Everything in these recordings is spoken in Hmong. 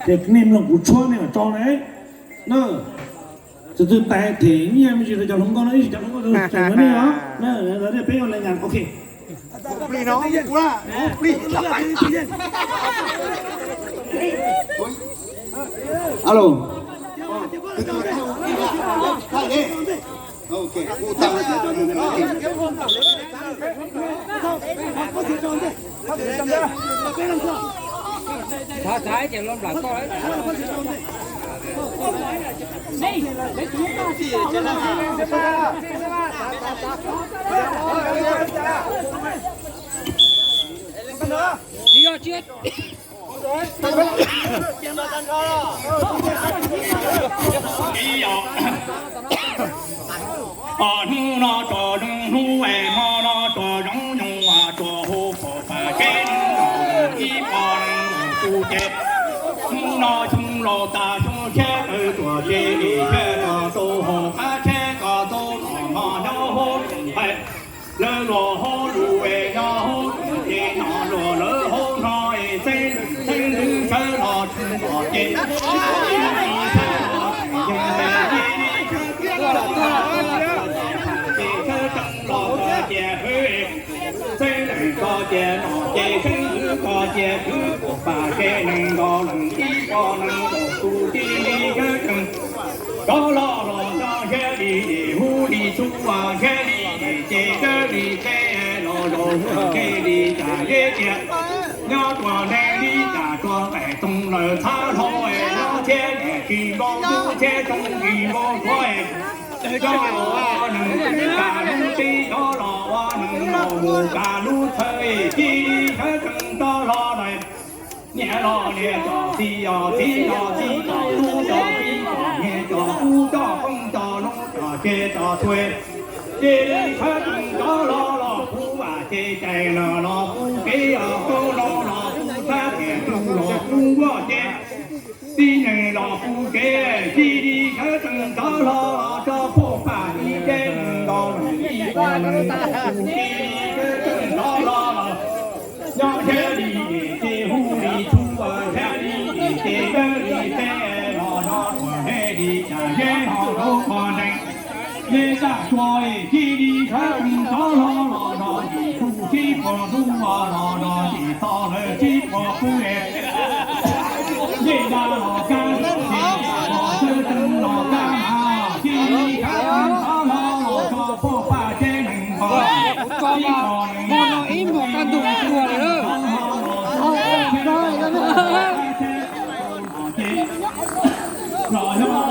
Ces nej mloog kuv tshuab nej mam tso na. Na, tus twg tais them nyiaj me ntsis rau cov hluas nkauj no, ib sim cov hluas nkauj tseem yuav nej os. Na, peb ua laj nyas, ok. Alo. Hnub no tso zoo hnub es hmo no tso zoo nyoog, tso hu kom pab kev neeg los ib pog neeg los tu ces, hnub no xyoo laus tas xyoo tshiab qw tuam ces dim tshiab los rau hauv qab tshiab ko tau los no nyob hauv hais. Lawv los hauv lus es nyob hauv ces no luag lawv hauv no es txeeb txeeb ntwv sawv los tsis pom ces, sawv tsees los ko ces hwv, txeeb lees ko ces nom ces xeeb ntwv ko ces khwv, pab kev neeg nkaus lees ib pog neeg los tu tib li sawv tsees. Rov los los nyob ntshe li hu li txhua ntshe li ces sawv li teb los zaum ntshe li cas zeb tias nyob tsuas nteeg li cas tsuas nqaim toog lawm txhab hlo es nyob thiab niam tsis npau tub thiab tsoom tsis npau suav es cov los ua neeg tub kas lub teb, cov los ua neeg laus mus kas lub txhawv es cia li sawv tsees rov los lawm. Niam los niam cov txiv, cov txiv los txiv cov tub, cov txiv cov niam, cov ub cov poob cov lub cov tse cov txhua, cia li sawv tsees rov los los kuv vam ces cais los los kuv kev os, tau los los kuv thab tias tu los kuv vaj ces tib neeg los kuv kev, cia li sawv tsees rov los los rau pog pam ib teb neeg nkaus ib pog neeg los kuv cia li sawv tsees rov los los. Nyob ntshe li ces hu li txhua ntshe li ces dawb li teb los no tsuas ntshe li cas ntshe ho rau qhov ntees. Ntshe tag tsuas cia li sawv tsees rov los los no yim tug tsib puas tub los no no yim txog lawv tsib puas pw es ntshe da los kab ces sawv tsees los kab mas cia li sawv tsees rov los los rau pog pam teb neeg nkaus ib pog neeg los kuv cia li sawv tsees rov los los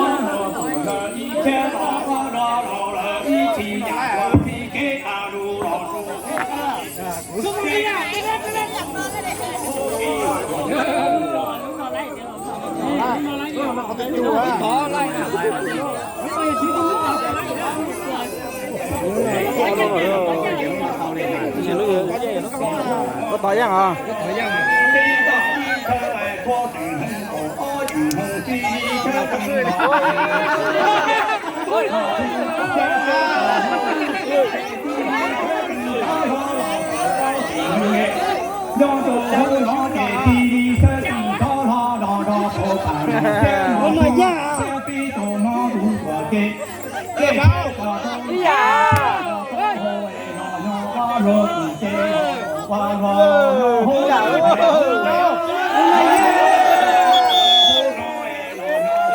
Koj thov yeej os.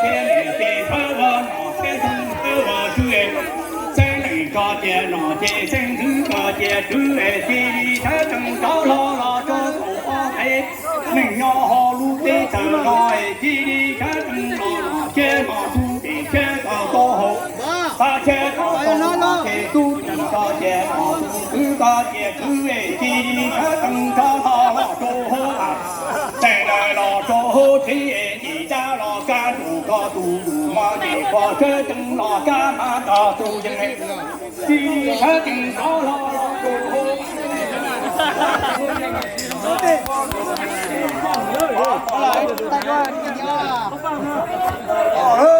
Txeeb lees ko ces nom ces txeeb ntwv ko ces khwv es cia li sawv tsees rov los los rau thaum ob peb neeg nyob hauv lub teb chaws no es cia li sawv tsees los los thiab no tu tim thiab ko tau hauv pab thiab ko tau no ces tu tim ko ces no tu ntwv ko ces khwv es cia li sawv tsees rov los los rau hauv a, tseem lawm los rau hauv tsev es yim dab los kab tus ko tus yus mos ces ko sawv tsees los kab mas ko tus yees. Cia li sawv tsees rov los los rau hauv.